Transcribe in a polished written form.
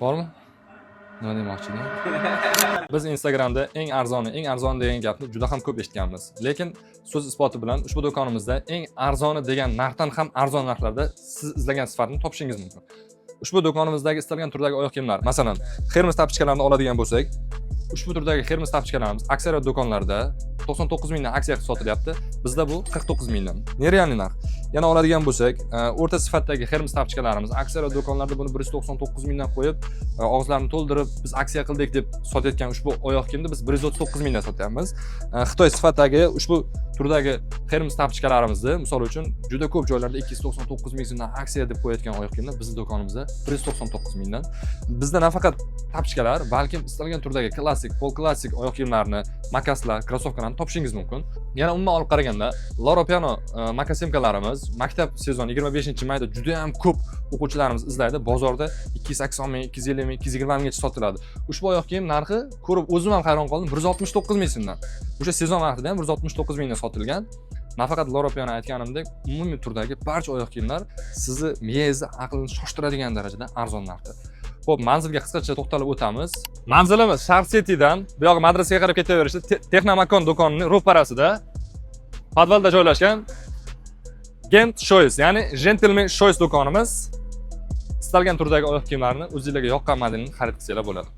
Bormi? Nima demoqchi edim? Biz Instagramda eng arzoni, eng arzoni degan gapni juda ham ko'p eshitganmiz. Lekin so'z isboti bilan ushbu do'konimizda eng arzoni degan narxdan ham arzon narxlarda siz izlagan sifatni topishingiz mumkin. Ushbu do'konimizdagi istalgan turdagi oyoq kiyimlar, masalan, Hermes tapochkalarni oladigan bo'lsak, ushbu turdagi Hermes tapochkalarimiz aksariyat do'konlarda 99 mingdan aksiya qilib sotilyapti. Bizda bu 49 mingdan. Нереальный narx. Yana oladigan bo'lsak, o'rta sifatdagi Hermes tapochkalarimiz aksariyat do'konlarda buni 199 mingdan qo'yib, og'izlarini to'ldirib, biz aksiya qildik deb sotayotgan ushbu oyoq kiyimni biz 139 mingdan sotyapmiz. Xitoy sifatdagi ushbu turdagi Hermes tapochkalarimizni, misol uchun, juda ko'p joylarda 299 ming so'mdan aksiya deb qo'yayotgan oyoq kiyimlar bizni do'konimizda 199 mingdan. Bizda nafaqat tapochkalar, balkim istalgan turdagi klassik, pol klassik oyoq kiyimlarni, makaslar, krossovkalarni topishingiz mumkin. Yana umuman olib qaraganda, Loro Piano makasimkalarimiz maktab sezoni 25-mayda juda ham ko'p o'quvchilarimiz izlaydi. Bozorda 280 ming, 250 ming, 220 minggacha sotiladi. Ushbu oyoq kiyim narxi ko'rib o'zim ham hayron qoldim, 169 ming so'mdan. O'sha sezon vaqtida ham 169 mingdan sotilgan. Nafaqat Loro Piano, aytganimdek, umumiy turdagi barcha oyoq kiyimlar sizni miyangizni, aqlini shoshtiradigan darajada arzon narxda. Xo'p, manzilga qisqacha to'xtalib o'tamiz. Manzilimiz Sharq Citydan bu yog'i madrasaga qarab ketaverishda Texnomakon do'konining ro'parasida, podvalda joylashgan Gent Shoes, ya'ni Gentleman Shoes do'konimiz. Istalgan turdagi oyoq kiyimlarni o'zingizlarga yoqqan modelini xarid qilsanglar bo'ladi.